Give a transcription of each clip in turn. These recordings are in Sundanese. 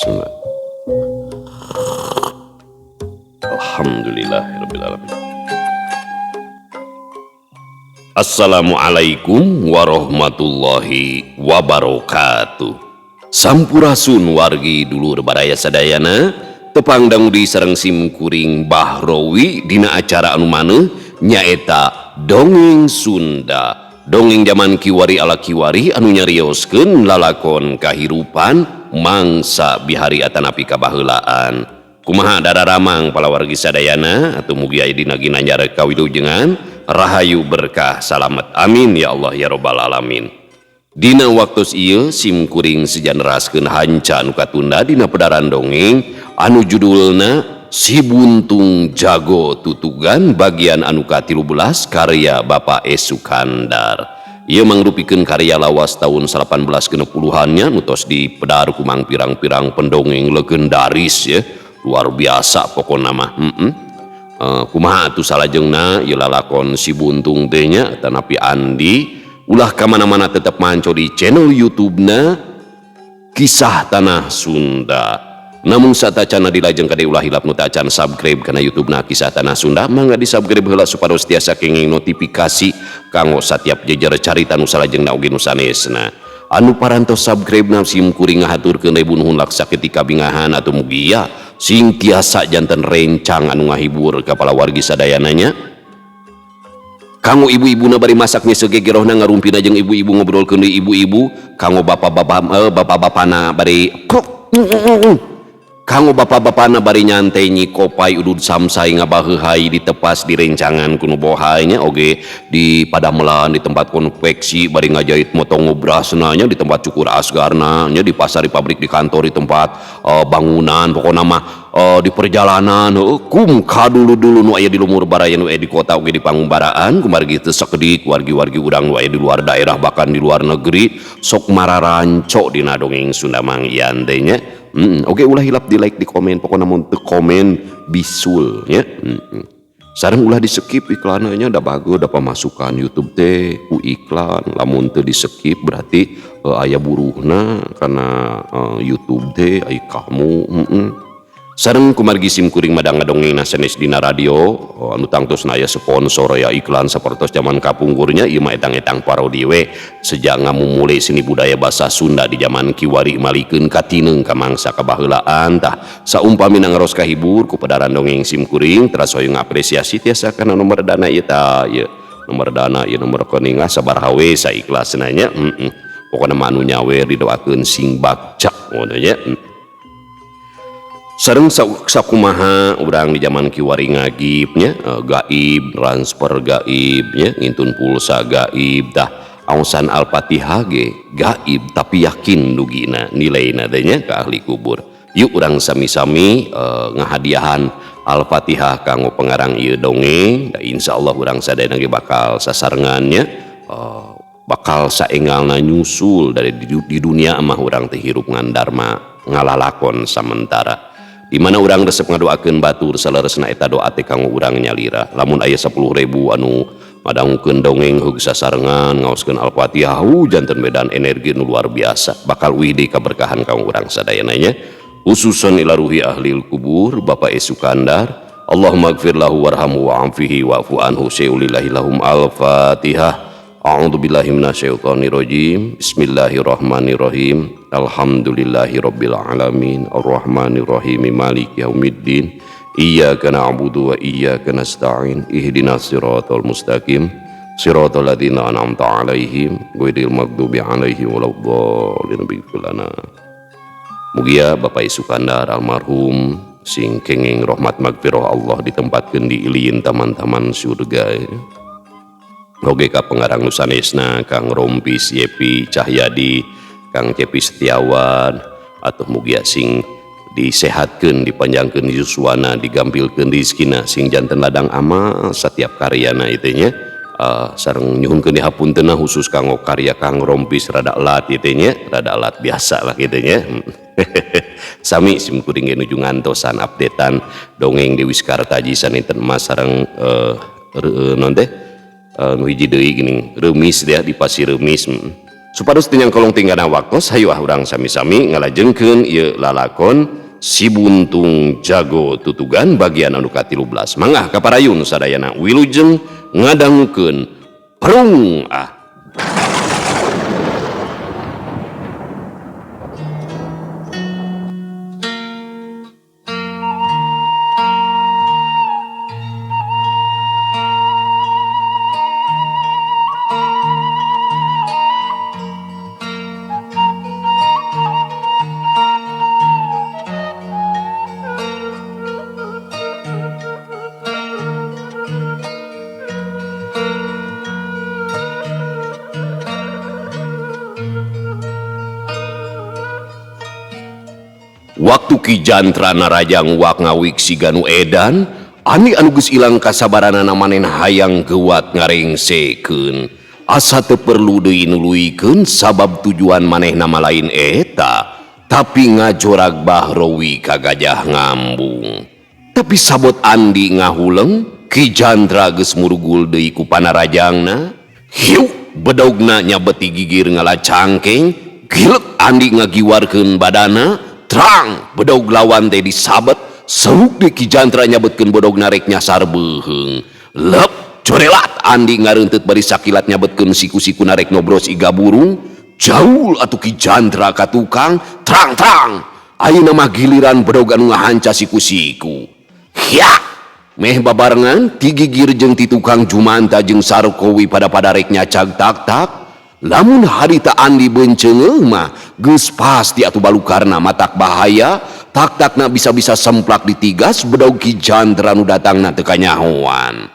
Bismillah. Alhamdulillahirabbil alamin. Assalamualaikum warahmatullahi wabarakatuh. Sampurasun wargi dulur baraya sadayana, tepang dangu di sareng sim kuring Bahrowi dina acara anu maneuh, nyaeta Dongeng Sunda. Dongeng zaman kiwari ala kiwari anu nyarioskeun lalakon kahirupan mangsa bihari atanapi kabaheulaan. Kumaha dararamang palawargi sadayana? Atau mugi aya dina ginanjar kawilujengan, rahayu, berkah, salamet. Amin ya Allah ya robbal alamin. Dina waktu ieu sim kuring seja neraskeun hanca anu katunda dina pedaran dongeng anu judulna Si Buntung Jago Tutugan, bagian anu ka-13, karya Bapak E. Sukandar. Ieu mangrupikeun karya lawas tahun 1860-annya, nu tos dipedar ku mangpirang-pirang pendongeng legendaris ya, luar biasa pokona mah. Kumaha atuh salajengna ieu lalakon Si Buntung teh nya tanapi Andi? Ulah kamana-mana, tetap manco di channel YouTube-na Kisah Tanah Sunda. Namun satacana dilajeng kade, ulah hilap nu acan subscribe kana YouTube na Kisah Tanah Sunda, mangga di subscribe heula supados tiasa kenging notifikasi kanggo satiap jejer carita nu salajengna oge nu sanesna. Anu parantos subscribe na, sim kuring ngahaturkeun ribu nuhun laksa ketika bingahan, atau mugia sing tiasa janten rencang anu ngahibur ka palawargi sadayananya. Kanggo ibu-ibu na bari masak gegerohna, ngarumpina jeung ibu-ibu, ngobrolkeun deui ibu-ibu. Kanggo bapak-bapak, bapak-bapana bari, kanggo bapak-bapana bari nyantai nyikopai, udud samsai, ngabaheuhai ditepas direncangan ku nu bohai nya, oge di padamelan, di tempat konveksi bari ngajait motong ngobrasna nya, di tempat cukur asgarna nya, di pasar, di pabrik, di kantor, di tempat bangunan, pokokna mah di perjalanan heuh, kum kadulu-dulu nu aya di lumur baraya, nu aya di kota oge di pangumbaraan. Kumargi teu sakedik wargi-wargi urang nu aya di luar daerah, bahkan di luar negeri, sok mararanco dina Dongeng Sunda Mang Ian teh nya. Oke, ulah hilap di like, di komen, pokoknya mun teu komen bisul nya. Sareng ulah di skip iklannya, da bagus, da pemasukan YouTube teh ku iklan. Lamun teu di skip berarti aya buruhna karena YouTube teh ai kamu. Sareng kumargi sim kuring madang ngadongeng sanes dina radio, oh, anu tangtosna aya sponsor ya, iklan sapertos zaman kapungkurnya. Ieu mah etang-etang parodi we, sejak ngamumule seni budaya bahasa Sunda di zaman kiwari malikeun katineung ka mangsa kabaheulaan. Tah, saumpamina ngaros kahibur ku pedaran dongeng sim kuring, teras hoyong apresiasi, tiasa kana nomor dana ieu. Tah, ieu nomor dana, ieu nomor rekening, ah sabaraha we saikhlasna nya. Pokona mah anu nyawer didoakeun sing bagja ngono nya. Sareng sakumaha urang di zaman kiwari ngagib nya, gaib, transfer gaib nya, ngintun pulsa gaib. Tah, aosan Al-Fatihah ge gaib, tapi yakin dugina nilaina teh nya ka ahli kubur. Yuk, urang sami-sami ngahadiahan Al-Fatihah kanggo pengarang ieu dongeng. Da insyaallah urang sadayana ge bakal sasarengannya, bakal saengalna nyusul dari di dunia mah urang teh hirup ngan dharma ngalalakon samentara, di mana urang resep ngadoakeun batur, saleresna eta doa teh kanggo urang nyalira. Lamun aya 10.000 anu madangukeun dongeng heug sasarengan ngaoskeun Al-Fatihah, janten medan energi nu luar biasa, bakal uih deui kaberkahan kanggo urang sadayana nya. Khususan ila ruhi ahlil kubur Bapak E. Sukandar. Allahumma gfir lahu warhamhu wa'afihi wa'fu anhu syai'ulillahi lahum. Al-Fatihah. A'udzu billahi minasyaitonir rajim. Bismillahirrahmanirrahim. Alhamdulillahirabbil alamin. Arrahmanirrahim. Maliki yaumiddin. Iyyaka na'budu wa iyyaka nasta'in. Ihdinas siratal mustaqim. Siratal ladzina an'amta 'alaihim ghairil maghdubi 'alaihim waladdallin. Lana. Mugia Bapak Sukandar almarhum sing kenging rahmat magfirah Allah, ditempatkeun di iliin taman-taman surga. Oge ka pengarang nu sanesna, Kang Rompis Yepi Cahyadi, Kang Cepi Setiawan, atau mugia sing disehatkeun, dipanjangkeun yuswana, digampilkeun rizkina, sing janten ladang amal setiap karyana itu nya. Sareng nyuhunkeun dihapuntenna khusus kanggo karya Kang Rompis rada lat itu nya, rada lat, biasa lah gitu nya. Sami sim kuring ge nuju ngantosan updatean dongeng Dewi Sekartaji saninten emas sareng non teh nu hiji deui geuning, Remis dia di Pasir Remis. Supados teu nyangkolong tinggana waktos, hayu ah urang sami-sami ngalajengkeun ieu lalakon Si Buntung Jago Tutugan bagian anu ka-13. Mangga kaparayun sadayana wilujeng ngadangukeun Prung ah. Waktu Ki Jantra narajang wak ngawik siga nu edan, Andi anu geus ilang kasabaranana manehna hayang geuwat ngarengsekeun. Asa teu perlu deui nuluykeun sabab tujuan manehna mah lain eta, tapi ngajorag Bahrowi ka Gajah Ngambung. Tapi sabot Andi ngahuleng, Ki Jantra geus murugul deui ku panarajangna. Hiuk bedogna nyabeti gigir ngalacangkeng, gilek Andi ngagiwarkeun badana. Terang bedog lawan teh disabet, seruk deui Ki Jantra nyabetkeun bedog narek nyasar beuheung. Lep corelat Andi ngareunteut bari sakilat nyabetkeun siku-siku narek nobros iga burung. Jaul atuh Ki Jantra ka tukang, terang-terang. Ayeuna mah giliran bedog anu ngahanca siku-siku. Hya! Meh babarengan ti gigir jeung ti tukang Jumanta jeung Sarkowi pada-pada rek nyacag tak-tak. Lamun harita Andi beunceungeuh mah geus pasti atuh balukarna matak bahaya, tak-takna bisa-bisa semplak ditigas bedog Ki Jantra nu datangna teu kanyahoan.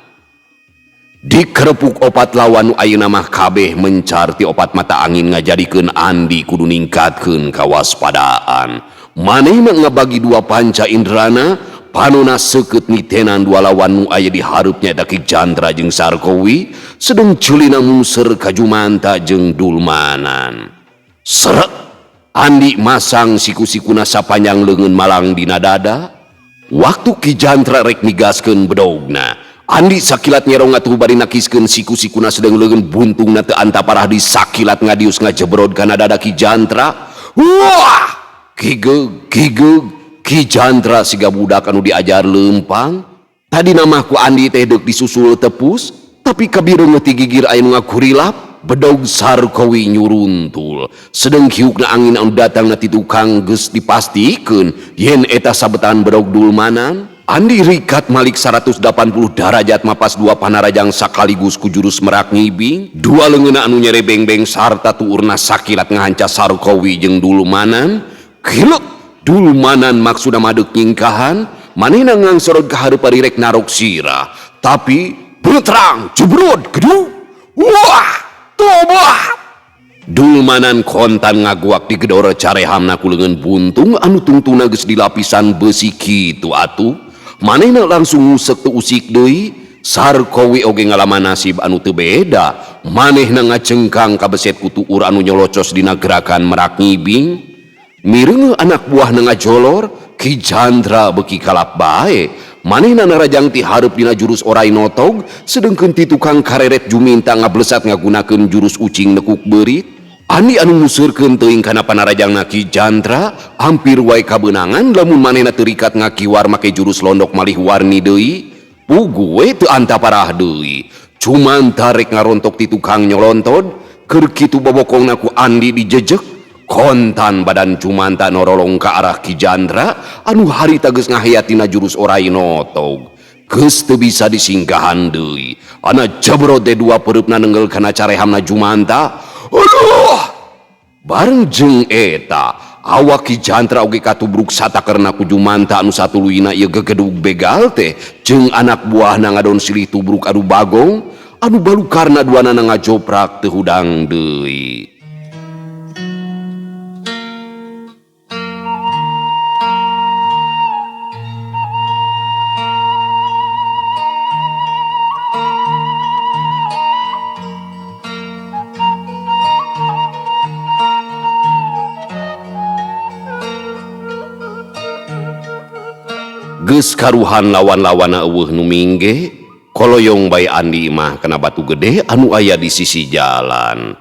Dikerepuk opat lawan nu ayeuna mah kabeh mencar ti opat mata angin ngajadikeun Andi kudu ningkatkeun kawaspadaan. Manehna ngabagi dua panca indrana, panona seukeut nitenan dua lawan nu aya di hareupnya eta Ki Jantra jeung Sarkowi, sedeng ceulina mungser ka Jumanta jeung Dulmanan. Seret Andi masang siku-sikuna sapanjang leungeun malang dina dada. Waktu Ki Jantra rek nigaskeun bedogna, Andi sakilat nyerong atuh bari nakiskeun siku-sikuna sedeng leungeun buntungna teu antaparah di sakilat ngadius ngajebrod kana dada Ki Jantra. Wah! Gigeug gigeug Ki Jantra siga budak anu diajar leumpang. Tadi namah ku Andi teh deuk disusul tepus, tapi kabireung ti gigir aya nu ngakurilap, bedog Sarkowi nyuruntul. Sedeng hiukna angin anu datangna ti tukang geus dipastikeun yen eta sabetan bedog Dulmanan. Andi rikat malik 180 darajat mapas dua panarajang sakaligus ku jurus merak ngibing. Dua leungeunna anu nyere bengbeng sarta tuurna sakilat ngahanca Sarkowi jeung Dulmanan. Gilek Dulmanan maksudna madek nyingkahan, manehna ngangsorod ka hareup rirek narok sirah. Tapi berterang jebrod gedu. Wah, tobat. Dulmanan kontan ngaguak di gedor carehamna ku leungeun buntung anu tungtungna geus dilapisan besi kitu atuh. Manehna langsung ngusek teu usik deui. Sarkowi oge ngalaman nasib anu teu beda. Manehna ngacengkang kabeset ku tuur anu nyolocos dina gerakan merak ngibing. Mireuneuh anak buahna ngajolor, Ki Jantra beuki kalap bae. Manehna narajang ti hareup dina jurus orai notog, sedengkeun ti tukang kareret Juminta ngablesat ngagunakeun jurus ucing nekuk beurit. Andi anu nguseurkeun teuing kana panarajangna Ki Jantra, hampir wae kabeunangan lamun manehna teu rikat ngakiwar make jurus londok malih warni deui. Puguh we teu antaparah deui. Cuman tarek ngarontok ti tukang nyolontod, keur kitu bobokongna ku Andi dijejek. Kontan badan Jumanta norolong ka arah Ki Jantra anu harita geus ngahayatina jurus orai notog. Geus teu bisa disinggahan deui. Ana jebrod teh dua pereupna nenggel kana carehamna Jumanta. Aduh! Bareng jeung eta, awak Ki Jantra oge katubruk satakerna ku Jumanta anu satuluyna ieu gegedug begal teh jeung anak buahna ngadon silih tubruk adu bagong anu balukarna duanana ngajoprak teu hudang deui. Geus karuhan lawan-lawana eueuh nu mingge, koloyong bae Andi mah kana batu gede anu aya di sisi jalan.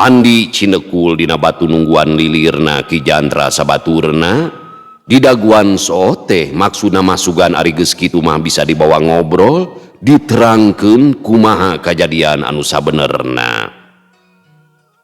Andi cinekul dina batu nungguan lilirna Ki Jantra sabaturna didaguan sooteh maksudna masugan ari geus kitu mah bisa dibawa ngobrol diterangkeun kumaha kajadian anu sabenerna.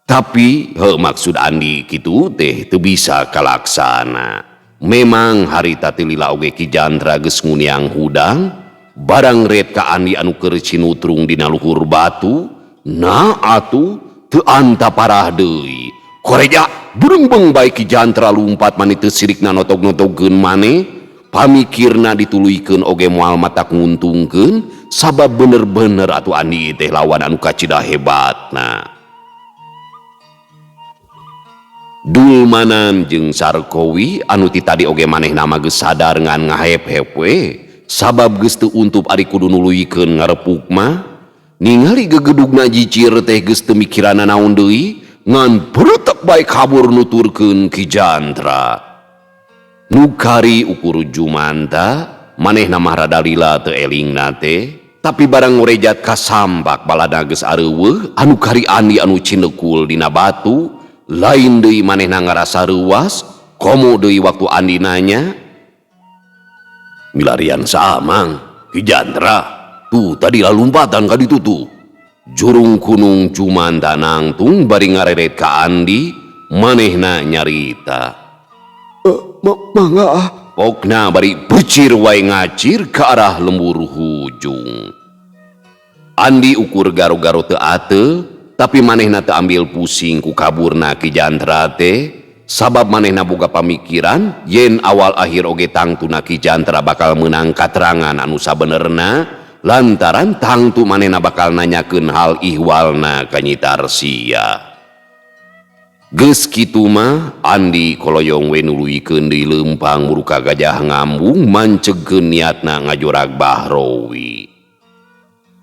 Tapi heuh maksud Andi kitu teh teu bisa kalaksana. Memang harita teu lila oge Ki Jantra geus nguniang hudang barang ret ka Andi anu keur cinutrung dina luhur batu nah atuh teu anta parah deui. Koreja berengbeng bae Ki Jantra lumpat mani teu sirikna notog-notogkeun maneh, pamikirna dituluykeun oge moal matak nguntungkeun sabab bener-bener atuh Andi teh lawan anu kacida hebatna. Dulmanan jeung Sarkowi anu ti tadi oge manehna mah geus sadar ngan ngahep-hep we sabab geus teu untup ari kudu nuluykeun ngarepuk mah. Ningali gegedugna jicir teh geus teu mikiranna naon deui ngan beretek bae kabur nuturkeun Ki Jantra. Nu kari ukur jumanta manehna mah rada lila teu elingna teh, tapi barang ngorejat kasambak balada geus areuweuh anu kari Andi anu cinekul dina batu lain deui manehna ngarasa reuas komo deui waktu Andi nanya milarian saamang Ki Jantra. Tuh tadi lalumpatan ka ditu tuh. Jurung kunung jumanta nangtung bari ngareret ka Andi manehna nyarita. Mangga ah. Pokna bari becir wae ngacir ka arah lembur hujung. Andi ukur garo-garo teu ate, tapi manehna teu ambil pusing ku kaburna Ki Jantra teh, sabab manehna boga pamikiran yen awal akhir oge tangtuna Ki Jantra bakal meunang katerangan anu sabenerna. Lantaran tangtu manehna bakal nanyakeun hal ihwalna ka Nyi Tarsia. Geus kitu mah Andi koloyong we nuluykeun deui leumpang muruka gajah ngambung mancegkeun niatna ngajorag Bahrowi.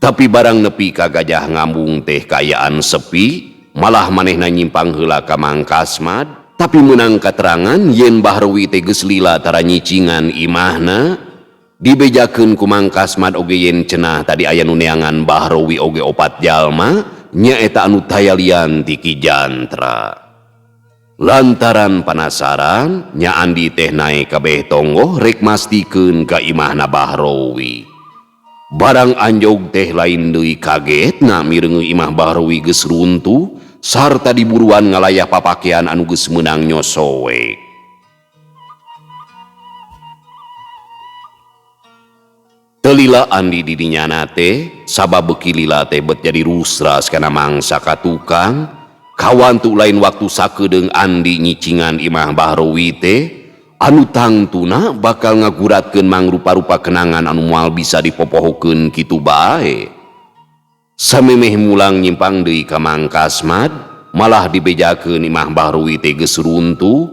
Tapi barang nepi ka gajah ngambung teh kaayaan sepi, malah manehna nyimpang heula ka Mang Kasmad, tapi meunang katerangan yen Bahrowi teh geus lila tara nyicingan imahna. Dibejakeun ku Mang Kasmad oge yen cenah tadi aya nu neangan Bahrowi oge opat jalma nyaeta anu tayalian ti Ki Jantra. Lantaran panasaran nya Andi teh naek kabeh tonggoh rek mastikeun ka imahna Bahrowi. Barang anjog teh lain deui kagetna mireungeun imah Bahrowi geus runtuh sarta diburuan ngalayah papakean anu geus meunang nyosowe. Telila Andi didinyana teh sabab beuki lila teh bet jadi rusras kana mangsa ka tukang kawantu lain waktu sakedeung Andi nyicingan imah Bahrowi teh anu tangtuna bakal ngaguratkeun mangrupa-rupa kenangan anu moal bisa dipopohokeun kitu bae. Samemeh mulang nyimpang deui ka Mang Kasmad malah dibejakeun imah Bahrowi teh geus runtuh.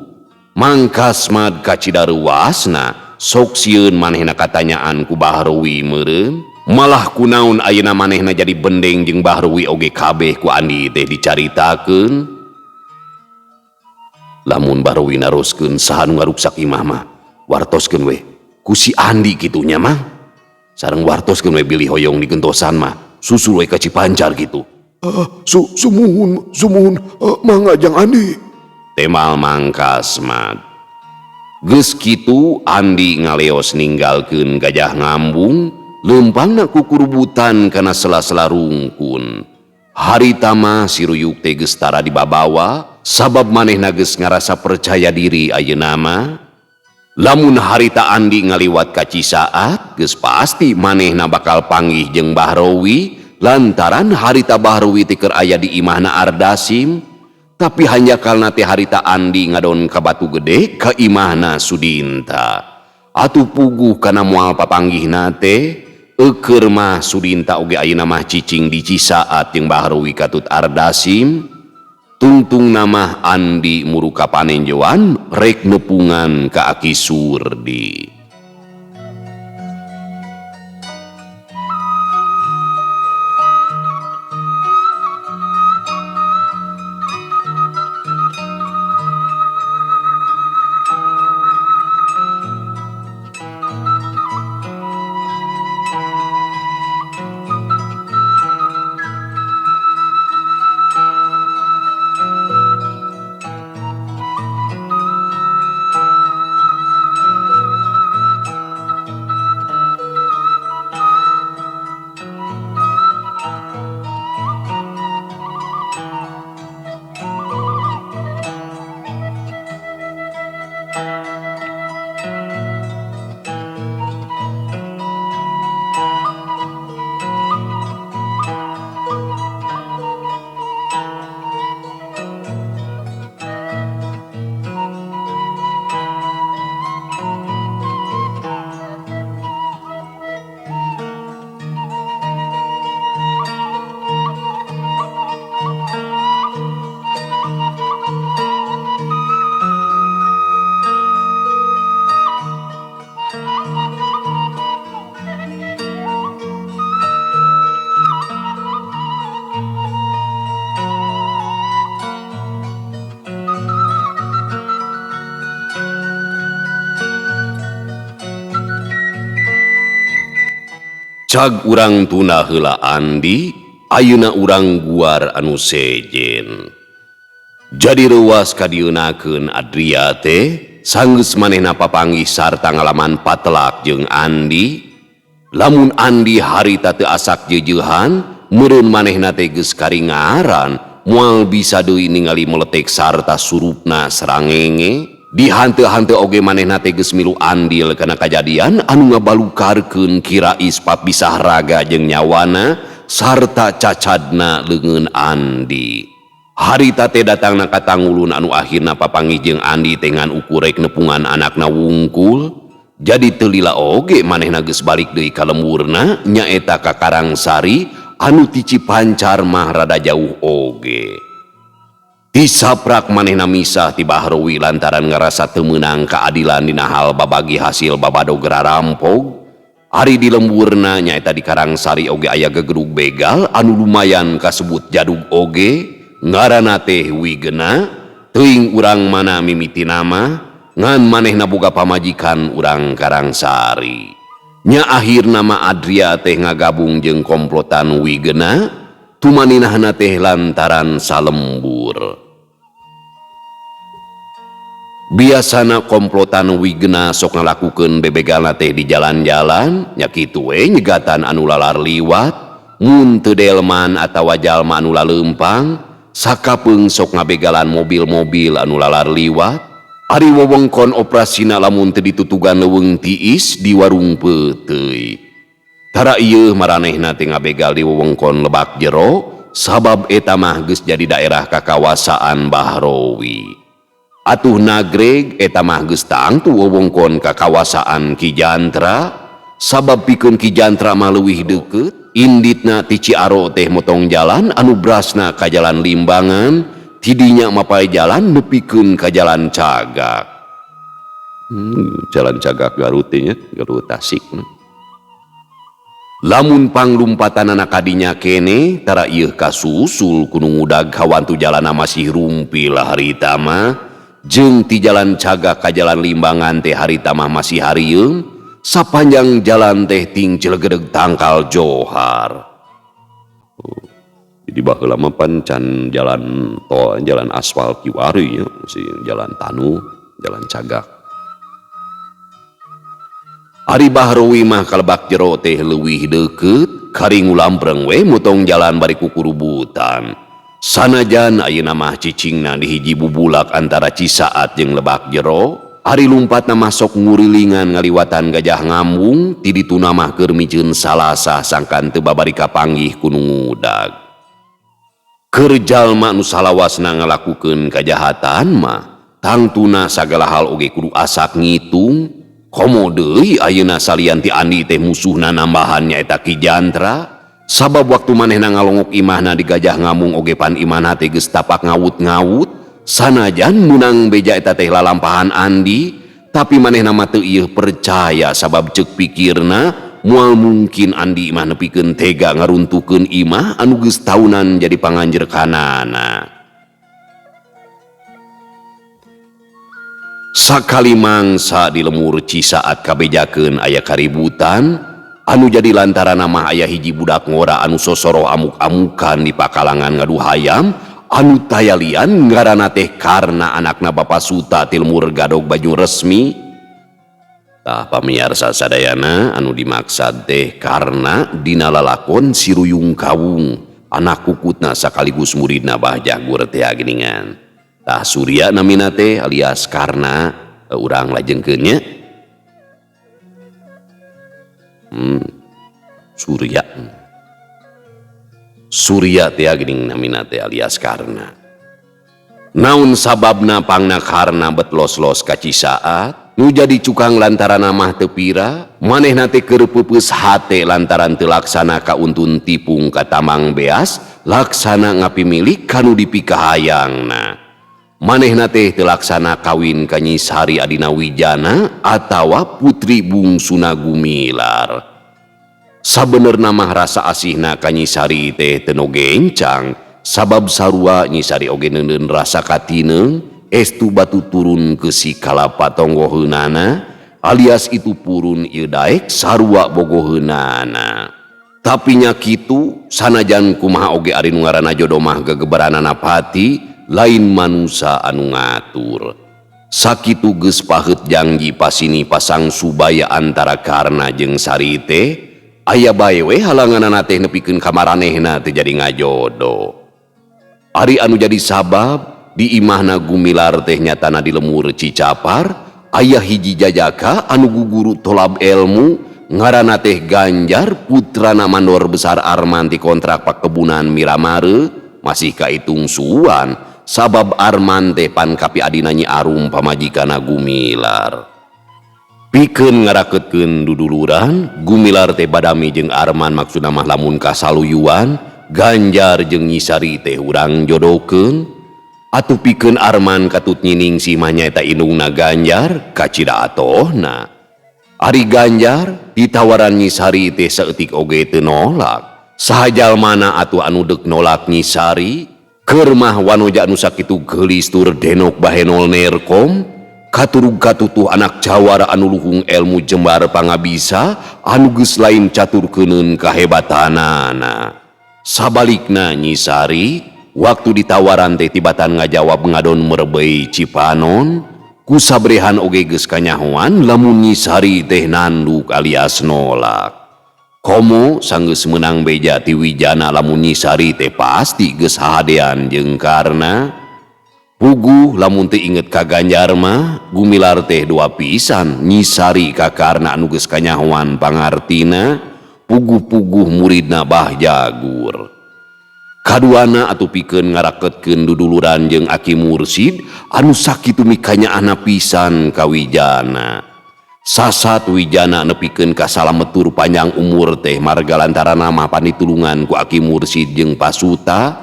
Mang Kasmad kacida reuasna sok sieun manehna katanyaan ku Bahrowi meureun malah kunaon ayeuna manehna jadi bendeng jeung Bahrowi oge kabeh ku Andi teh dicaritakeun. Lamun Bahrowi naroskeun saha nu ngaruksak imah mah wartoskeun we ku si Andi kitu nya mah sareng wartoskeun we bilih hoyong digentosan mah susul we ka Cipancar kitu. Sumuhun sumuhun mangga jang Andi temal Mang Kasmad. Geus kitu Andi ngaleos ninggalkeun gajah ngambung leumpangna kukurubutan kana sela-sela rungkun. Harita mah si Ruyuk teh geus tara dibabawa sabab manehna geus ngarasa percaya diri ayeuna mah. Lamun harita Andi ngaliwat ka Cisaat geus pasti manehna bakal panggih jeung Bahrowi lantaran harita Bahrowi teh keur aya di imahna Ardasim. Tapi hanjakalna teh harita Andi ngadon ka Batu Gede ka imahna Sudinta. Atuh puguh kana moal papanggihna teh eukeur mah Sudinta oge ayeuna mah cicing di Cisaat jeung Bahrowi katut Ardasim. Tungtungna mah Andi muruka panenjoan rek nepungan ka Aki Surdi. Cag urang tunda heula Andi, ayeuna urang guar anu sejen. Jadi reuwas kadieunakeun Adria teh, sanggeus manehna papanggih sarta ngalaman patelak jeung Andi. Lamun Andi harita teu asak jeujeuhan, meureun manehna teh geus karingaran, moal bisa deui ningali meletek sarta surupna sarangenge. Dihanteu-hanteu oge manehna teh geus milu andil kana kajadian anu ngabalukarkeun kirais papisah raga jeung nyawana sarta cacadna leungeun Andi. Harita teh datangna ka Tangulun anu akhirna papanggih jeung Andi teh ngan ukur rek nepungan anakna wungkul. Jadi teu lila oge manehna geus balik deui ka lemburna nyaeta ka Karangsari anu ti Cipancar mah rada jauh oge. Tisaprak manehna misah ti Bahrowi lantaran ngarasa teu meunang keadilan dina hal babagi hasil babadog rarampog. Ari di lemburna nyaeta di Karangsari oge aya gegedug begal anu lumayan kasebut jadug oge, ngaranna teh Wigena, teuing urang mana mimiti nama, ngan manehna boga pamajikan urang Karangsari. Nya akhirna mah Adria teh ngagabung jeung komplotan Wigena, tumaninahna teh lantaran salembur. Biasana komplotan Wigena sok ngalakukeun bebegalna teh di jalan-jalan, nya kitu we nyegatan anu lalar liwat, mun teu delman atawa jalma anu laleumpang, sakapeung sok ngabegalan mobil-mobil anu lalar liwat. Ari wewengkon operasina lamun teu ditutugan leuweung tiis di warung peuteuy. Tara ieu maranehna teh ngabegal di wewengkon Lebak Jero, sabab eta mah geus jadi daerah kakawasaan Bahrowi. Atuh nagreg eta mah geus tangtu wewengkon kakawasaan Ki Jantra, sabab pikeun Ki Jantra mah leuwih deukeut, inditna ti Ciaro teh motong jalan anu brasna ka jalan Limbangan, tidinya mapay jalan nepikeun ka jalan Cagak. Jalan Cagak Garut teh nya, Garut Tasik. Lamun panglumpatanana kadinya kene, tara ieu kasusul ku nu ngudag kawantu jalana masih rumpil harita mah. Jeung ti jalan Cagak ka jalan Limbangan teh harita mah masih harieung, sapanjang jalan teh ting cilegedeg tangkal johar. Oh, jadi baheula mah pan can jalan tol, jalan aspal kiwari nya, masih jalan tanu, jalan Cagak. Ari Bahrowi mah ka Lebak Jero teh leuwih deukeut, kari ngulampreng we motong jalan bari kukurubutan. Sanajan ayeuna mah cicingna di hiji bubulak antara Cisaat jeung Lebak Jero, ari lumpatna mah sok ngurilingan ngaliwatan Gajah Ngambung, ti dituna mah keur miceun salasah sangkan teu babari kapanggih ku nu ngudag. Keur jalma nu salawasna ngalakukeun kajahatan mah, tangtuna sagala hal oge kudu asak ngitung. Komo deui ayeuna salian ti Andi teh musuhna nambahan nyaeta Ki Jantra. Sabab waktu manehna ngalongok imahna di Gajah Ngambung oge pan imahna teh geus tapak ngawut-ngawut, sanajan meunang beja eta teh lalampahan Andi, tapi manehna mah teu ieu percaya sabab ceuk pikirna moal mungkin Andi imah nepikeun tega ngaruntuhkeun imah anu geus taunan jadi panganjerkanana. Sakali mangsa di lemur Cisaat kabejakeun aya kaributan, anu jadi lantaran mah aya hiji budak ngora anu sosoro amuk-amukan di pakalangan ngadu hayam, anu tayalian ngaranna teh karena anakna Bapa Suta ti lemur Gadog Banyu Resmi. Tah pamiarsa sadayana anu dimaksad teh karena dina lalakon si Ruyung Kawung, anak kukutna sakaligus muridna Bah Jagur teh geuningan. Tah Surya namina teh alias Karna, urang lajengkeun nya. Surya. Surya teh geuning namina teh alias Karna. Naon sababna pangna Karna bet los-los ka Cisaat, nu jadi cukang lantaran mah teu pira, manehna teh keur peupeus hate lantaran teu laksana kauntun tipung ka Tamang Beas, laksana ngapimilik kanu dipikahayangna. Manehna teh teu laksana kawin ka Nyi Sari Adina Wijana atawa putri bungsuna Gumilar. Sabenerna mah rasa asihna ka Nyi Sari teh teu nu gencang, sabab sarua Nyi Sari oge neuneun rasa katineung, estu batu turun ke si kalapa tonggoheunana, alias itu purun ieu daek sarua bogoheunana. Tapi nya kitu sanajan kumaha oge ari nu ngaranna jodoh mah gegeberanana pati lain manusa anu ngatur. Sakitu geus paheut janji pasini pasang subaya antara Karna jeung Sari teh aya bae we halanganana teh nepikeun ka maranehna teu jadi ngajodoh. Ari anu jadi sabab di imahna Gumilar teh nyatana di lemur Cicapar aya hiji jajaka anu guguru tolab elmu ngaranna teh Ganjar putrana mandor besar Arman ti kontrak pakebunan Miramare masih kaitung suan sabab Arman teh pan kapi adina Nyi Arum pamajikana Gumilar. Pikeun ngaraketkeun duduluran Gumilar teh badami jeung Arman maksudna mah lamun kasaluyuan Ganjar jeung Nyi Sari teh urang jodohkeun. Atuh pikeun Arman katut nyining si mah nyaeta indungna Ganjar kacida atohna. Ari Ganjar ditawaran Nyi Sari teh saeutik oge teu nolak. Saha jalmana atuh anu deuk nolak Nyi Sari? Keur mah wanoja anu sakitu geulis tur denok bahenol nerkom, katurug katutuh anak jawara anu luhung elmu jembar pangabisa anu geus lain catur keuneun kahebatanana. Sabalikna Nyi Sari waktu ditawaran teh tibatan ngajawab ngadon merebei Cipanon, kusabrehan oge geus kanyahoan lamun Nyi Sari teh nanduk alias nolak. Komo sanggeus meunang beja ti Wijana lamun Nyi Sari teh pasti geus hahadean jeung Karna. Puguh lamun teu inget ka Ganjar mah Gumilar teh dua pisan Nyi Sari ka Karna anu geus kanyahoan pangartina, puguh-puguh muridna Bah Jagur. Kaduana atuh pikeun ngaraketkeun duduluran jeung Aki Mursid anu sakitu mikanyaahna pisan ka Wijana. Sasat Wijana nepikeun ka salametur panjang umur teh marga lantaran mah panitulungan ku Aki Mursid jeung Pasuta,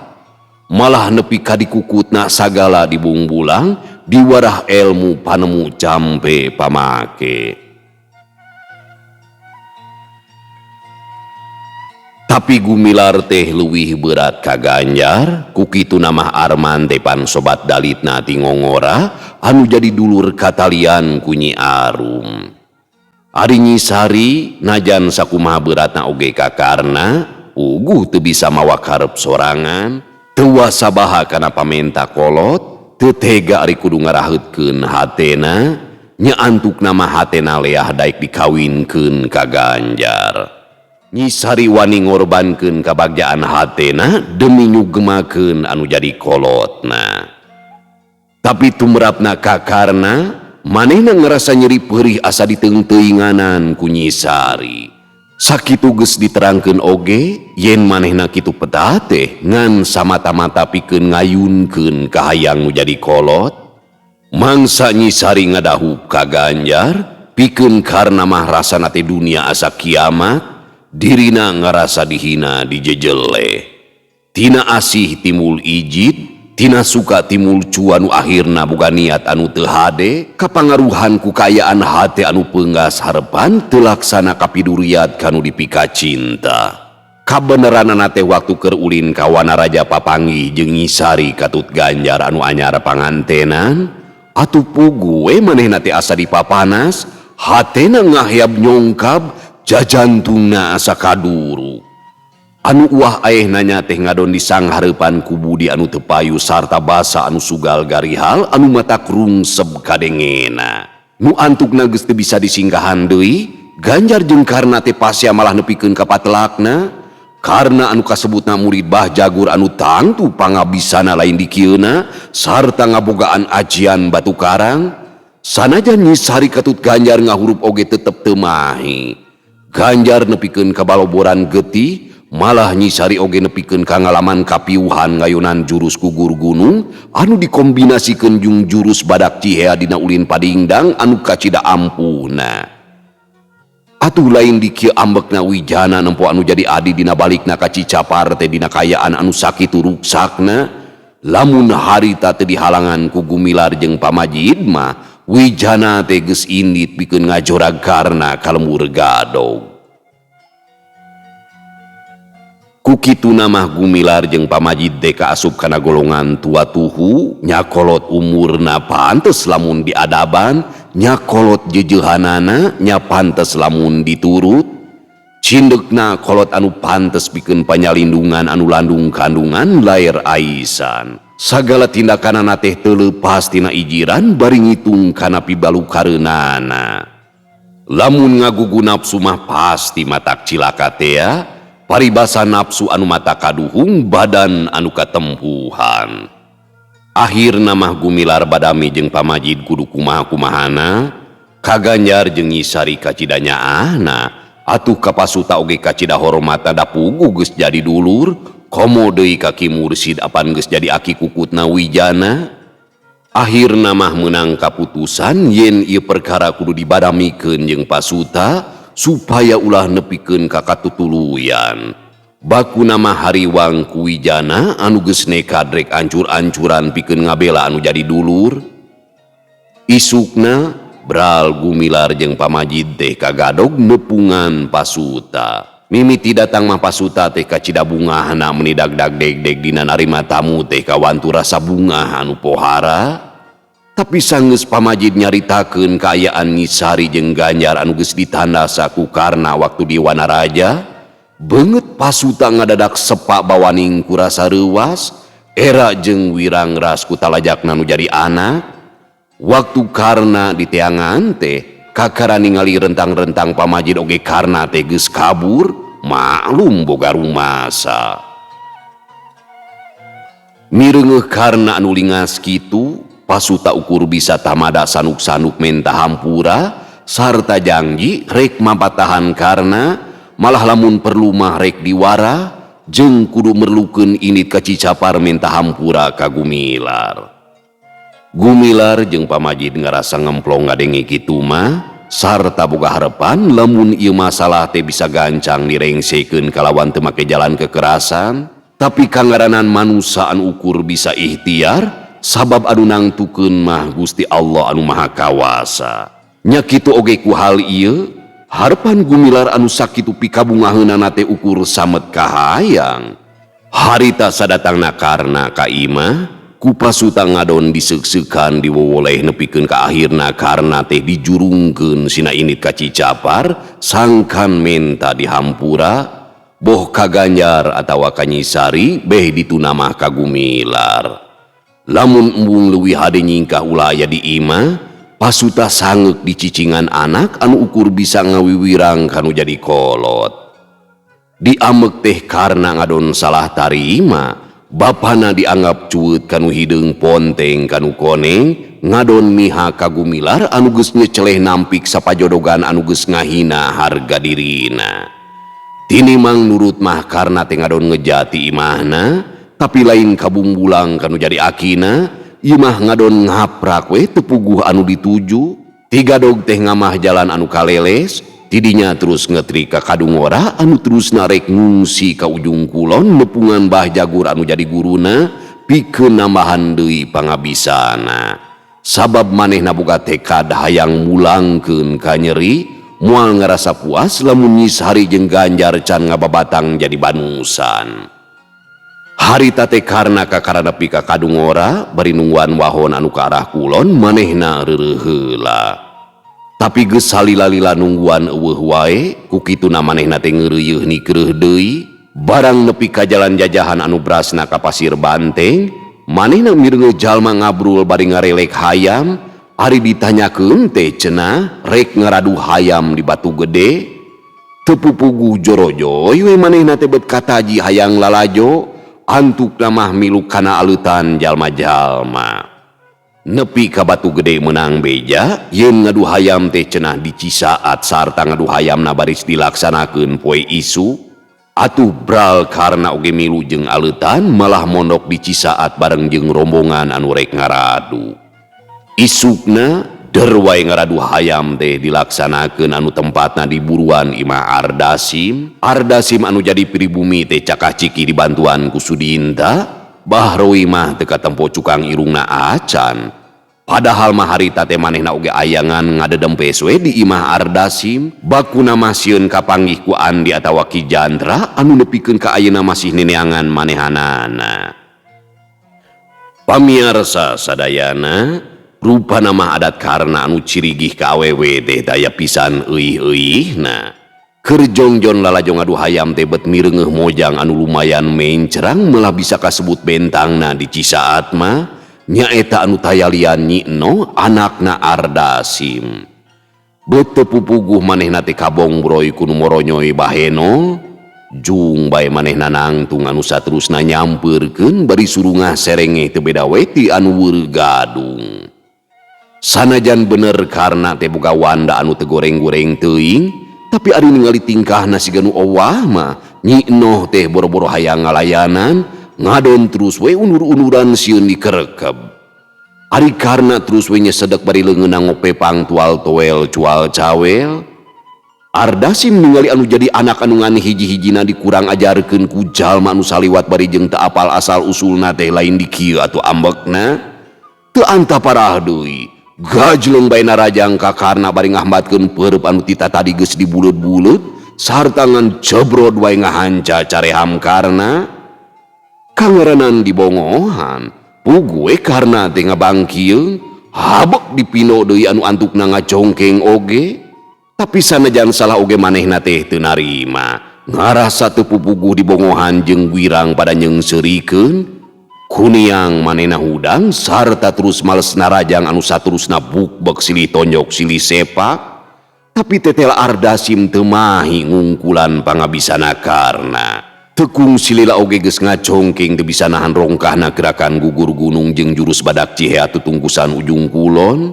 malah nepi ka dikukutna sagala dibungbulang diwarah elmu panemu campe pamake. Tapi Gumilar teh leuwih berat ka Ganjar, ku kitu namah Arman teh pan sobat dalitna ti ngongora anu jadi dulur katalian ku Nyi Arum. Ari Nyi Sari najan sakumaha beratna oge ka Karna, puguh teu bisa mawa karep sorangan, teu wasabaha kana pamenta kolot, teu tega ari kudu ngaraheutkeun hatena, nya antukna mah hatena leah daek dikawinkeun ka Ganjar. Nyi Sari wani ngorbankeun kabagjaan hatena demi nyugemakeun anu jadi kolotna. Tapi tumrapna ka Karna, manehna ngerasa nyeri perih asa diteungteuinganan ku Nyi Sari. Sakitu geus diterangkeun oge yen manehna kitu peta teh ngan samata-mata pikeun ngayunkeun kahayang nu jadi kolot. Mangsa Nyi Sari ngadahup ka Ganjar pikeun Karna mah rasana teh dunia asa kiamat, dirina ngarasa dihina dijejeleh. Tina asih timul ijid, tina suka timul cua nu akhirna boga niat anu teu hade, kapangaruhan ku kaayaan hate anu peunggas harepan teu laksana kapiduriat kanu dipika cinta. Kabeneranana teh waktu keur ulin ka Wanaraja papanggih jeung Nyi Sari katut Ganjar anu anyar pangantenan, atuh puguh we manehna teh asa dipapanas, hatena ngahyab nyongkab, jajantungna asa kaduru. Anu uah aehna nya teh ngadon disanghareupan ku budi anu teu payu sarta basa anu sugal garihal anu matak rungseb kadengena. Nu antukna geus teu bisa disingkahan deui, Ganjar jeung Karna teh pasea malah nepikeun ka patelakna. Karna anu kasebutna murid Bah Jagur anu tangtu pangabisana lain dikieuna sarta ngabogaan ajian batu karang, sanajan Nyi Sari katut Ganjar ngahurup oge tetep teu mahi. Ganjar nepikeun ka baloboran getih, malah Nyi Sari oge nepikeun ka ngalaman kapiuhan ngayunan jurus gugur gunung anu dikombinasikeun jeung jurus badak cihea dina ulin padingdang anu kacida ampuhna. Atuh lain di kieu ambekna Wijana nempo anu jadi adi dina balikna ka Cicapar teh dina kayaan anu sakitu ruksakna, lamun harita teu dihalangan ku Gumilar jeung pamajid mah Wijana teh geus indit pikeun ngajorag Karna ka lembur gadog. Ku kituna mah Gumilar jeung pamajid teh kaasup kana golongan tua tuhu, nyakolot umurna pantes lamun diadaban, nyakolot jejeuhanana nya pantes lamun diturut. Cindekna kolot anu pantes pikeun panyalindungan anu landung kandungan lair aisan. Sagala tindakanana teh teu leupas tina ijiran bari ngitung kana pibalukareunana. Lamun ngagugu nafsu mah pasti matak cilaka tea, paribasa nafsu anu mata kaduhung badan anu katempuhan. Akhirna mah Gumilar badami jeung pamajid kudu kumaha-kumahana, kaganjar jeung Nyi Sari kacida nyaahna, atuh ka Pasuta oge kacida hormata da puguh geus jadi dulur, komo deui ka Ki Mursid apan geus jadi aki kukutna Wijana. Akhirna mah meunang kaputusan yen ieu perkara kudu dibadamikeun jeung Pasuta supaya ulah nepikeun ka katutuluyan. Bakuna mah hariwang ku Wijana anu geus nekad rek ancur-ancuran pikeun ngabela anu jadi dulur. Isukna Bral Gumilar jeung pamajid teh kagadog nepungan Pasuta. Mimiti datang mah Pasuta teh kacida bungahna meuni dagdag degdeg dina narima tamu teh kawantu rasa bungah anu pohara. Tapi sanggeus pamajid nyaritakeun kaayaan Nyi Sari jeung Ganjar anu geus ditandasa ku Karna waktu di Wanaraja, beungeut Pasuta ngadadak sepak bawaning ku rasa reuwas, era jeung wirangras ku talajakna nu jadi anak. Waktu Karna diteangan teh kakara ningali rentang-rentang pamajid oge Karna teh geus kabur, maklum boga rumasa. Mireungeuh Karna anu lingas kitu, Pasuta ukur bisa tamada sanuk-sanuk menta hampura sarta janji rek mapatahan Karna, malah lamun perlu mah rek diwara jeung kudu merlukeun indit ka Cicapar menta hampura ka Gumilar. Gumilar jeung pamajid ngarasa ngemplong ngadenge kitu mah sarta boga harepan lamun ieu masalah teh bisa gancang direngsekeun kalawan teu make jalan kekerasan, tapi kangaranan manusa anu ukur bisa ikhtiar sabab anu nangtukeun mah Gusti Allah anu Maha Kawasa. Nya kitu oge ku hal ieu, harepan Gumilar anu sakitu pikabungaheunana teh ukur samet kahayang. Harita sadatangna Karna ka imah, ku Pasuta ngadon diseuk-seukan diwowoleh nepikeun ka akhirna Karna teh dijurungkeun sina indit ka Cicapar sangkan menta dihampura, boh ka Ganjar atawa ka Nyi Sari beh dituna mah ka Gumilar. Lamun embung leuwih hade nyingkah ulah aya di imah, Pasuta sangeuk dicicingan anak anu ukur bisa ngawiwirang kanu jadi kolot. Diamek teh Karna ngadon salah tarima, bapana dianggap cueut kanu hideung ponteng kanu koneng, ngadon miha ka Gumilar anu geus nyeceleh nampik sapajodogan anu geus ngahina harga dirina. Tinimang nurut mah Karna teh ngadon ngejati imahna, tapi lain kabungbulang kanu jadi akina, ieu mah ngadon ngaprak we teu puguh anu dituju. Tigadog teh ngamah jalan anu kaleles, tidinya terus ngetri ka Kadungora anu terus narek ngungsi ka ujung kulon nepungan Bah Jagur anu jadi guruna pikeun nambahan deui pangabisana. Sabab manehna boga tekad hayang mulangkeun ka nyeri, moal ngarasa puas lamun Nyi Sari jeung Ganjar can ngababatang jadi banusan. Harita teh Karna kakara nepi ka Kadungora bari nungguan wahon anu ka arah kulon manehna reureuh heula. Tapi geus salila-lila nungguan eueuh wae, ku kituna manehna teh ngeureuyeuh nikreuh deui, barang nepi ka jalan jajahan anu brasna ka Pasir Banteng, manehna mireungeuh jalma ngabrul bari ngarelek hayam, ari ditanyakeun teh cenah rek ngaradu hayam di Batu Gede. Teu pupuguh jorojoy we manehna teh bet kataji hayang lalajo, antukna mah milu kana aleutan jalma-jalma. Nepi ka Batu Gede menang beja, yen ngadu hayam teh cenah di Cisaat sarta ngadu hayamna baris dilaksanakeun poe isuk. Atuh bral Karna oge milu jeung aleutan malah mondok di Cisaat bareng jeung rombongan anu rek ngaradu. Isukna der wae ngaradu hayam teh dilaksanakeun anu tempatna di buruan Imah Ardasim. Ardasim anu jadi pribumi teh cakah ciki dibantuan ku Sudinta, Bahroi mah teu katempo cukang irungna acan. Padahal mah harita teh manehna oge ayangan ngadedempes we di Imah Ardasim, bakuna mah sieun kapanggih ku Andi atawa Ki Jantra anu nepikeun ka ayeuna masih neneangan manehanana. Pamiarsa sadayana, rupana mah adat Karna anu cirigih ka awewe teh daya pisan euih-euihna. Keur jongjon lalajo ngadu hayam teh bet mireungeuh mojang anu lumayan mencrang malah bisa kasebut bentangna di Cisaat mah nyaeta anu tayalian Nyi Enoh anakna Ardasim. Bet teu pupuguh manehna teh kabongbroy ku nu moronyoy baheno jung bae manehna nangtung anu saterusna nyampeurkeun bari surungah serengeh teu beda we ti anu weureu gadung. Sanajan bener karna teh boga wanda anu teu goreng-goreng teuing, tapi ari ningali tingkahna siga nu owah mah Nyi Enoh teh boro-boro hayang ngalayanan ngadon terus we unur-unuran sieun dikerekeb. Ari karna terus we nyesedek bari leungeunna ngopepang tual toel cual cawel. Ardasim ningali anu jadi anak anu ngan hiji-hijina dikurang ajarkeun ku jalma anu saliwat bari jeung teu apal asal usulna teh lain di kieu atuh ambekna. Teu antaparah deui. Gajleng bae narajang ka karna bari ngahmatkeun peureub anu tita tadi geus dibuleud-buleud sarta ngan jebrod wae ngahanca careham karna. Kangaranan dibongohan, puguh we karna teh ngabangkieung, habek dipino deui anu antukna ngacongkeng oge. Tapi sanajan salah oge manehna teh teu narima. Ngarasa teu pupuguh dibongohan jeung wirang pada nyeungseurikeun. Kuniang manehna hudang sarta terus males narajang anu saterusna bukbek silih tonjok silih sepak. Tapi tetel Ardasim teu mahi ngungkulan pangabisana karna. Tekung silila oge geus ngacongkeng teu bisa nahan rongkahna gerakan gugur gunung jeung jurus badak cihea tutungkusan ujung kulon.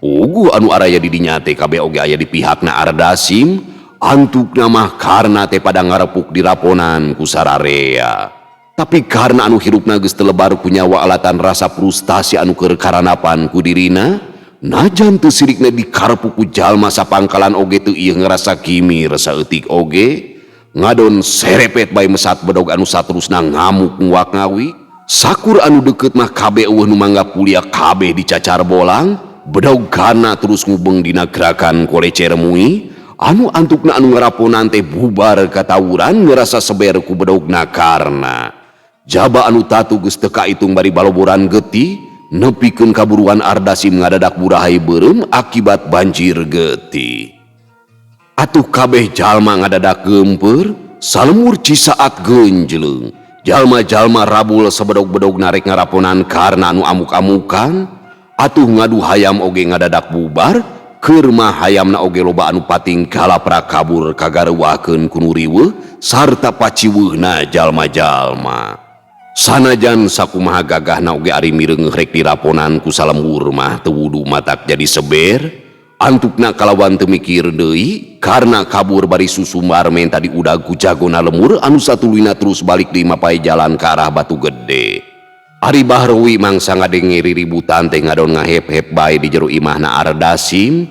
Puguh anu araya di dinya teh kabeh oge aya di pihakna Ardasim, antukna mah karna teh pada ngarepuk diraponan ku sararea. Tapi karena anu hirupna geus telebar ku nyawa alatan rasa frustasi anu keur karanapan ku dirina, najan teu sirikna dikarepuk ku jalma sapangkalan oge teu ieu ngerasa kimir saeutik oge, ngadon serepet bae mesat bedog anu saterusna ngamuk nguak ngawi, sakur anu deukeut mah kabeh eueuh nu mangga kuliah kabeh dicacar bolang, bedog karna terus ngubeng dina gerakan kolecer mui, anu antukna anu ngaraponan teh bubar katawuran ngerasa seber ku bedogna karna. Jaba anu tatu geus teu kaitung bari baloboran getih, nepikeun kaburuan Ardasim ngadadak burahay beureum akibat banjir getih. Atuh kabeh jalma ngadadak geumpeur, salemur Cisaat geunjleung. Jalma-jalma rabul sabedog-bedog narek ngaraponan karna anu amuk-amukan. Atuh ngadu hayam oge ngadadak bubar, keur mah hayamna oge loba anu pating kalapra kabur kagareuwakeun ku nu riweuh sarta paciweuhna jalma-jalma. Sanajan sakumaha gagahna oge ari mireungeuh rek diraponan ku salembur mah teu wudu matak jadi seber, antukna kalawan teu mikir deui karna kabur bari susumbar menta diudag ku jagona lemur anu satuluyna terus balik deui mapai jalan ka arah Batu Gede. Ari Bahrowi mangsa ngadenge riributan teh ngadon ngahep-hep bae di jero imahna Ardasim,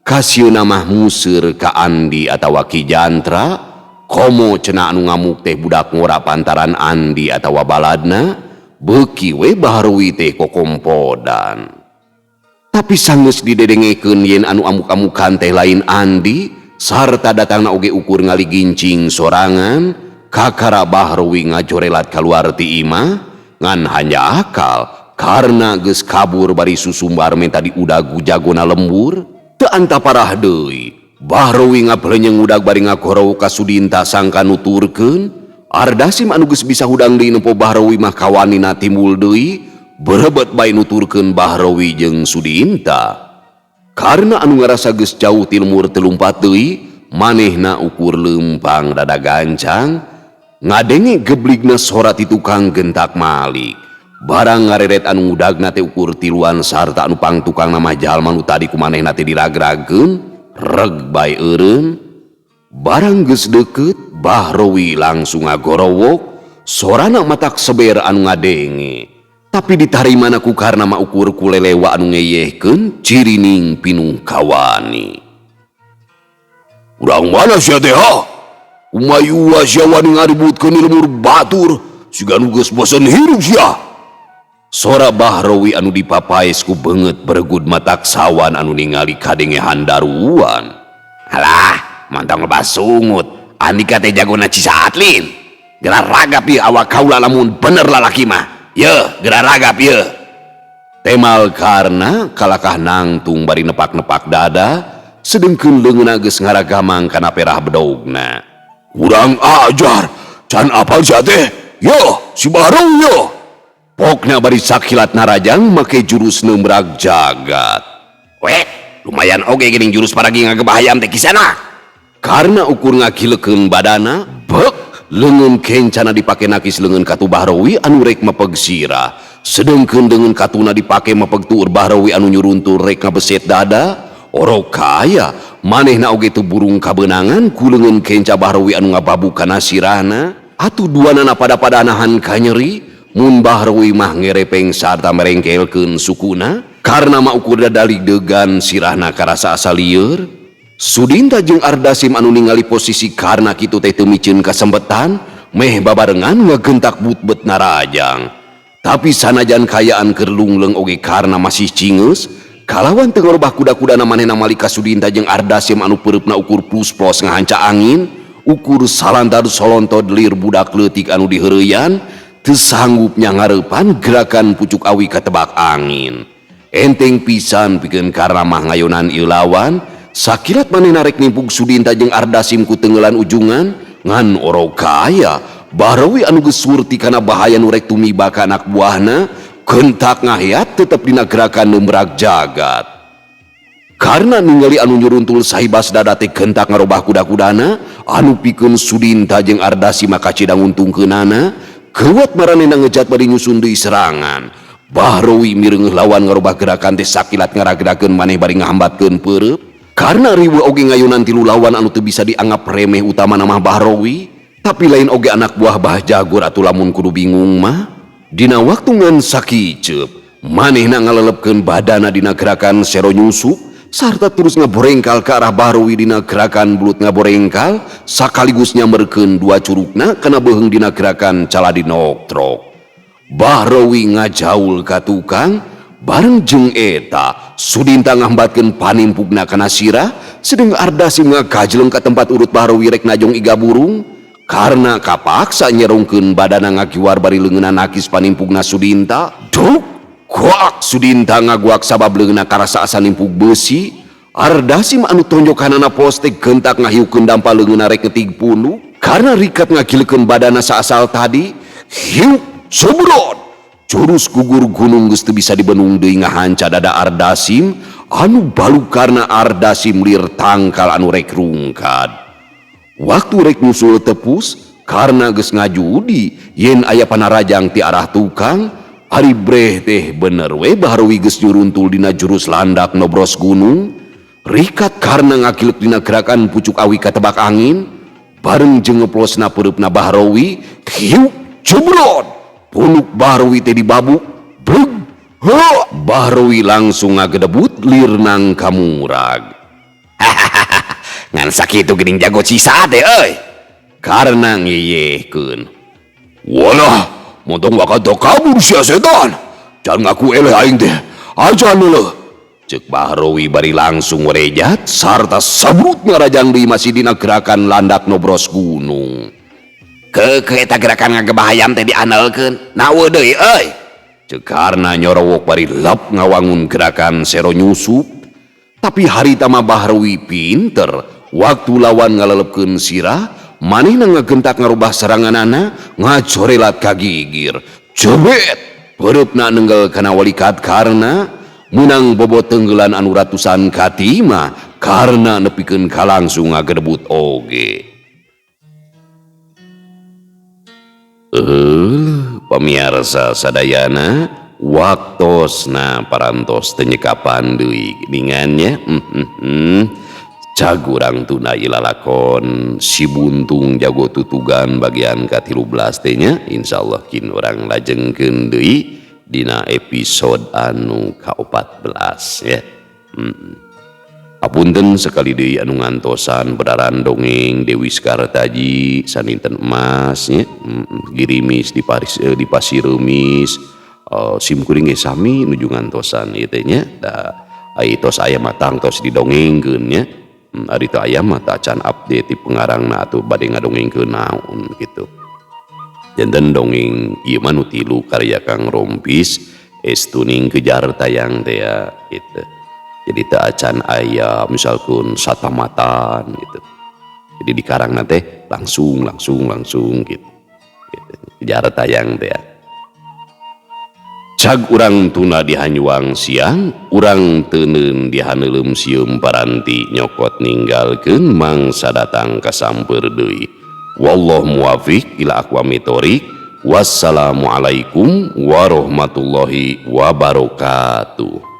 kasieuna mah museur ka Andi atawa Ki Jantra. Komo cenah anu ngamuk teh budak ngora pantaran Andi atawa baladna, beuki we Bahrowi teh kokompodan. Tapi sanggeus didedengekeun yen anu amuk-amukan teh lain Andi, sarta datangna oge ukur ngaligincing sorangan, kakara Bahrowi ngajorelat kaluar ti imah, ngan hanya akal karena geus kabur bari susumbar menta diudag ku jagona lembur, teu antaparah deui. Bahrowi ngablenyeng udag bari ngagorowok ka Sudinta sangka nuturkeun, Ardasim anu geus bisa hudang deui nempo Bahrowi mah kawanina timbul deui, berebet bae nuturkeun Bahrowi jeung Sudinta. Karena anu ngarasa geus jauh ti lemur teu lumpat deui, manehna ukur leumpang dada gancang, ngadenge gebligna sora ti tukang gentak malik. Barang ngareret anu ngudagna teh ukur tiluan sarta anu pangtukangna mah jalma nu tadi ku manehna teh diragrageun, reg bae eureun. Barang geus deukeut, Bahrowi langsung ngagorowok, sorana matak seber anu ngadenge. Tapi ditarimana ku karna mah ukur ku lelewa anu ngeyehkeun cirining pinuh kawani. Urang mana sia teh ha? Kumayua sia wani ngaributkeun di lemur batur, siga nu geus bosen hirup sia. Sora Bahrowi anu dipapaes ku beungeut beregud matak sawan anu ningali kadenge handaruan. Alah, mantang loba sungut. Andika teh jagona Cisaat lin. Geura ragap ieu awak kaula lamun bener lalaki mah. Yeuh, geura ragap ieu. Temal karna kalakah nangtung bari nepak-nepak dada, Sedengkeun leungeunna geus ngaragamang kana perah bedogna. Kurang ajar, can apal sia teh? Yo, si Bahrawi yo. Pokna bari sakilat narajang make jurus neumbrak jagat. Weh, lumayan oge geuning jurus paragi ngagebah hayam teh kisana. Karena ukur ngagilekeun badana, bek leungeun kencana dipake nakis leungeun katu Bahrawi anu rek mepeg sirah. Sedengkeun leungeun katuna dipake mepeg tuur Bahrawi anu nyuruntul rek ngabeset dada. Orok kaya manehna oge teu burung kabeunangan ku leungeun kenca Bahrawi anu ngababuk kana sirahna. Atuh duanana pada-pada nahan kanyeri. Mun Bahrawi mah ngerepeng sarta merengkelkeun sukuna karena mah ukur dadali degan sirahna karasa asa lieur. Sudinta jeung Ardasim anu ningali posisi karna kitu teh teu miceun kasempetan meh babarengan ngagentak butbet narajang. Tapi sanajan kayaan keur lungleung oge karna masih cingeus kalawan teu ngarobah kuda-kudana manehna malik ka Sudinta jeung Ardasim anu peureupna ukur plus-plos ngahanca angin, ukur salantar solontod lir budak leutik anu diheureuyan teu sanggup nyangareupan gerakan pucuk awi katebak angin. Enteng pisan pikeun karna mah ngayonan ieu lawan, sakilat manehna rek nimpug Sudinta jeung Ardasim ku teunggeulan ujungan, ngan orok kaya Bahrawi anu geus surti kana bahaya nu rek tumiba ka anak buahna, kentak ngaheat tetep dina gerakan neumbrak jagat. Karena ningali anu nyuruntul sahibas dada teh gentak ngarobah kuda-kudana, anu pikeun Sudinta jeung Ardasim mah kacida nguntungkeunana, keuwat maranehna ngejat bari nyusun deui serangan. Bahrawi mireungeuh lawan ngarobah gerakan teh sakilat ngaragedakeun maneh bari ngahambatkeun peureub. Karena riweuh oge ngayunan tilu lawan anu teu bisa dianggap remeh utamana mah Bahrawi, tapi lain oge anak buah Bah Jagur atuh lamun kudu bingung mah. Dina waktu ngan sakiceup, manehna ngalelepkeun badana dina gerakan sero nyusup sarta terus ngaborengkal ke arah Bahrawi dina gerakan bulut ngaborengkal sakaligus nyamberkeun dua curugna kana beuheung dina gerakan caladi noktrok. Bahrawi ngajaul ka tukang bareng jeung eta Sudinta ngambatkeun panimpugna kana sirah sedeng Ardasim ngagajleng ka tempat urut Bahrawi rek najong iga burung. Karena kapaksa nyerongkeun badana ngakiwar bari leungeunna nakis panimpugna Sudinta. Duk guak Sudinta ngaguak sabab leungeunna karasa asa nimpug beusi. Ardasim anu tonjokanana pos teh gentak ngahiukeun dampa leungeunna rek ngetig punu. Karena rikat ngagilekeun badana saasal tadi, hiuk subrot. Jurus gugur gunung geus teu bisa dibenung deui ngahanca dada Ardasim anu baluk karena Ardasim lir tangkal anu rek rungkad. Waktu rek nyusul tepus karena geus ngajudi yen aya panarajang ti arah tukang, ari breh teh bener we Bahrawi geus nyuruntul dina jurus landak nobros gunung. Rikat karena ngakilek dina gerakan pucuk awi katebak angin bareng jeung ngeplosna peureupna Bahrawi, hiuk jebrot. Punuk Bahrawi teh dibabuk, breg, ha! Bahrawi langsung ngagedebut lirnang kamurag. Ngan sakitu geuning jago sisa teh euy. Karena ngeyehkeun. Walah, montong bakal teu kabur sia setan. Jangan ngaku eleh aing teh. Ajan leuh. Ceuk Bahrawi bari langsung werejat sarta sabrut ngarajang deui masih dina gerakan landak nobros gunung. Keukeuh eta gerakan ngagebah hayam teh dianelkeun. Nawe deui euy. Ceuk karna nyorowok bari lep ngawangun gerakan sero nyusup. Tapi harita mah Bahrawi pinter, waktu lawan ngalelepkeun sirah, manehna ngagentak ngarubah seranganana, ngajorelat ka gigir. Jebet, peureupna nenggel kana walikat karna menang bobot tenggelan anu ratusan katima karena nepikeun ka langsung ngagedebut oge. Pamiarsa sadayana, waktosna parantos teu nyekapan deui geuningannya. Cagurang tunai lalakon si buntung jago tutugan bagian ka-13 teh nya, insyaallah kin urang lajengkeun deui dina episode anu ka-14 ya. Apunten sekali deui anu ngantosan bedaran dongeng Dewi Sekartaji saninten emas nya, girimis di Paris, di Pasir Remis, sim kuring ge sami nuju ngantosan ieu teh nya. Da ai tos aya mah tangtos didongengkeun nya. Ari teu aya mah tah can update ti pengarangna atuh bade ngadongengkeun naon kitu. Janten dongeng ieu mah nu tilu karya Kang Rompis estuning kejar tayang teh ya kitu. Jadi teu acan aya misalkan satamatan gitu. Jadi di karang teh langsung langsung langsung gitu. Gitu. Sejarah tayang teh ya. Cag urang tuna di hanyuang siang, urang teuneun di haneuleum sieum paranti nyokot ninggalkeun mangsa datang kasamper deui. Wallahu muwafiq ila aqwamit thoriq. Wassalamualaikum warahmatullahi wabarakatuh.